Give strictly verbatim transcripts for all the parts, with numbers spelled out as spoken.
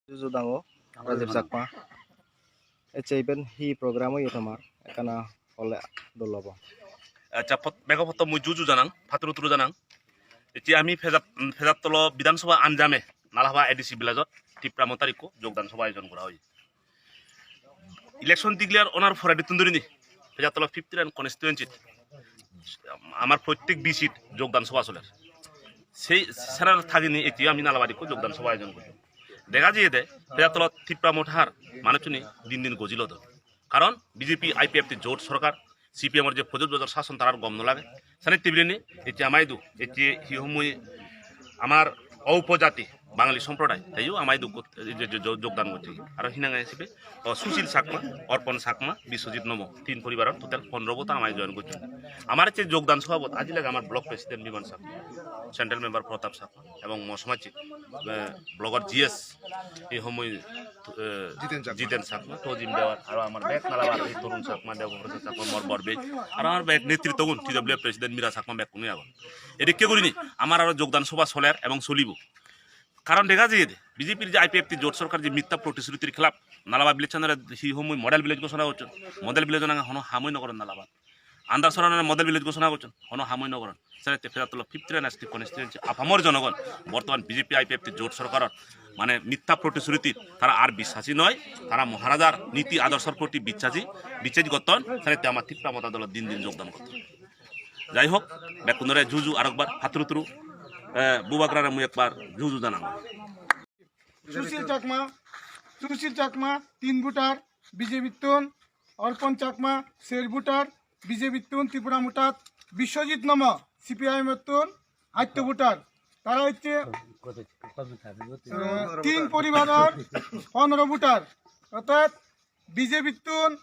Juju dangu, Rajiv Chakma. Ecche iben hi program oye tomar? Ekkana hole dol obo. Accha, pot-, bego potto mui juju janang, paturu turu janang. Ecche ami Pejat-, Pejattolo Bidhan Sabha anjame Nalahaba A D C village-ot Tipra Mothar ikko jogdan sabha ayojon gora oye. Election declare onar porettun dhurinei Pejattolo fifty-nine constituency-t amar prottek D C-t jogdan sabha soler. Sei senar thaginei ecche ami Nalabarit ikko jogdan sabha ayojon gojjong. Dega jiyede Pejattolot Tipra Mothar manuchchune din din gojilodon. Karon B J P I P F T jot sorkar, C P M-or je pojoj bojor sason tarar gom no lage. Sani tibirini ecche ama idu, ecche hi hom mui amar o upojati Bangali somproday, teyo ama idu got-, je, je, jo-, jogdan gocche. Aro hinang age sibe, o, Sushil Chakma, Orpon Chakma, Biswajit Nomo, tin poribaror total pondro bota ama idu join gocchon. Amar ecche jogdan sobhabot aji lage amar block president Biman Chakma, central member Pratap Chakma, ebong mo somajje, eh, block-or G S, ei homoi, eh, Jiten Chakma. Jiten Chakma, Tojim Dewar, aro amar bek Nalabar, ei Torun Chakma, Debobroto Chakma, mor bor bhei, aro amar bek netrittogun, T W F president Mira Chakma, bekkunoi agon. Edikke gurinei amar aro jogdan sobha soler ebong solibo. Karon dega jai de, B J P-r je I P F T jot sorkar je mittha protisrutir khilaf, Nalaba village-anore hi homoi model village ghosona gocchon, model village-o nange hono hamoi no goron Nalabat. Andarsora-nore model village ghosona gocchon, hono hamoi no goron. Senotte Pejattolo fifty-nine S T constituency apamor jonogon bortoman B J P I P F T jot sorkaror mane mittha protisruti tara ar biswasi noi, tara Maharajar niti adorsor proti biswasi, biswas gotton, senotte ama Tipra Motha dolot din din jogdan gotton. Jai hok, bekkunore juju arokbar paturu turu, eh, Bubagrare mui ekbar juju janang. Sushil Chakma, Sushil Chakma, tin voter, B J P-ttun, Orpon Chakma, ser voter, B J P-ttun, Tipra Mothat, Biswajit Nomo, C P I M-ttun, atto voter. Tara ecche, eh, tin poribaror pondro voter. Orthat B J P-ttun,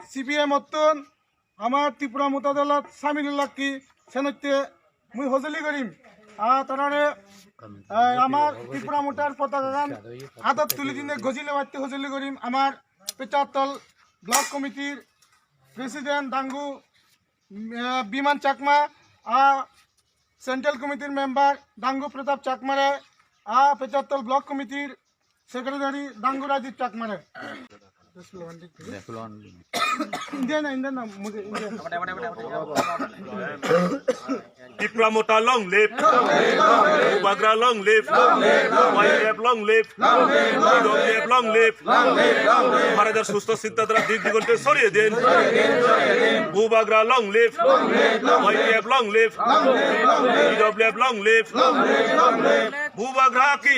C P I M-ttun, amar Tipra Motha dolot samil olakkoi, senotte mui hojoli gorim. Ar tarare, eh, amar Tipra Mothar potakagan adot tuli dine gojile batte hojoli gorim. Amar Pejattol Block Committee-r President dangu, eh, Biman Chakma, ar Central Committee-r member dangu Pratap Chakmare, ar Pejattol Block Committee-r Secretary dangu Rajiv Chakmare. India na, India na, mujhe India. Tipra Motha long live! Bubagra long live! Y P F long live! P W F long live! মহারাজার সুস্থ চিন্তাধারা দিক দিগন্তে ছড়িয়ে দিন। Bubagra long live! Y P F long live! P W F long live! Bubagra ki